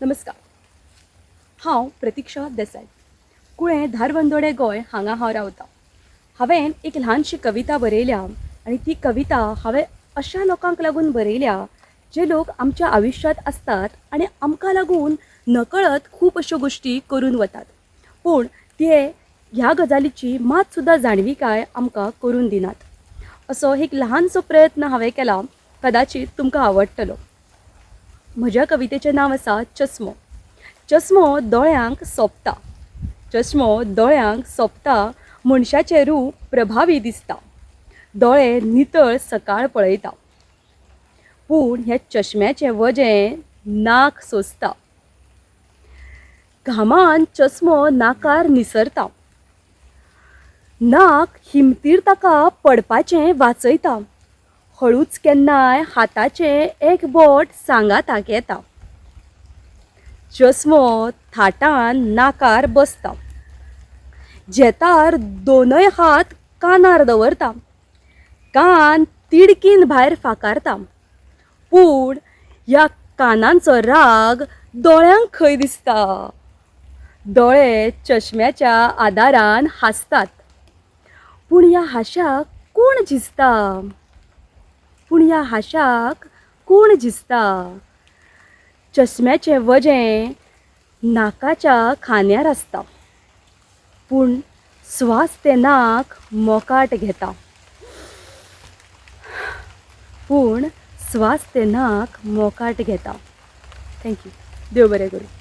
नमस्कार. हांव प्रतिक्षा देसाय, कुळें धारबांदोडें गोंय हांगा हांव रावतां. हांवें एक ल्हानशी कविता बरयल्या आनी ती कविता हांवें अशा लोकांक लागून बरयल्या जे लोक आमच्या आयुश्यांत आसतात आनी आमकां लागून नकळत खूब अश्यो गोश्टी करून वतात, पूण ते ह्या गजालीची मात सुद्दां जाणविकाय आमकां करून दिनात. असो एक ल्हानसो प्रयत्न हांवें केला, कदाचीत तुमकां आवडटलो. म्हज्या कवितेचें नांव आसा चस्मो. चस्मो दोळ्यांक सोबता, चश्मो दोळ्यांक सोबता, मनशाचें रूप प्रभावी दिसता, दोळे नितळ सकाळ पळयता, पूण ह्या चश्म्याचें वजें नाक सोंसता, घामान चश्मो नाकार निसरता, नाक हिमतीर ताका पडपाचें वाचयता, हळूच केन्नाय हाताचें एक बोट सांगाताक येता, चश्मो थाटान नाकार बसता, झेतार दोनय हात कानार दवरता, कान तिडकीन भायर फाकारता, पूण ह्या कानांचो राग दोळ्यांक खंय दिसता? दोळे चश्म्याच्या आदारान हांसतात, पूण ह्या हांशाक कोण झिजता? पूण ह्या हांशाक कोण झिजता? चश्म्याचें वजें नाकाच्या खांद्यार आसता, पूण स्वास तें नाक मोकाट घेता, पूण स्वास तें नाक मोकाट घेता. Thank you. देव बरें करूं.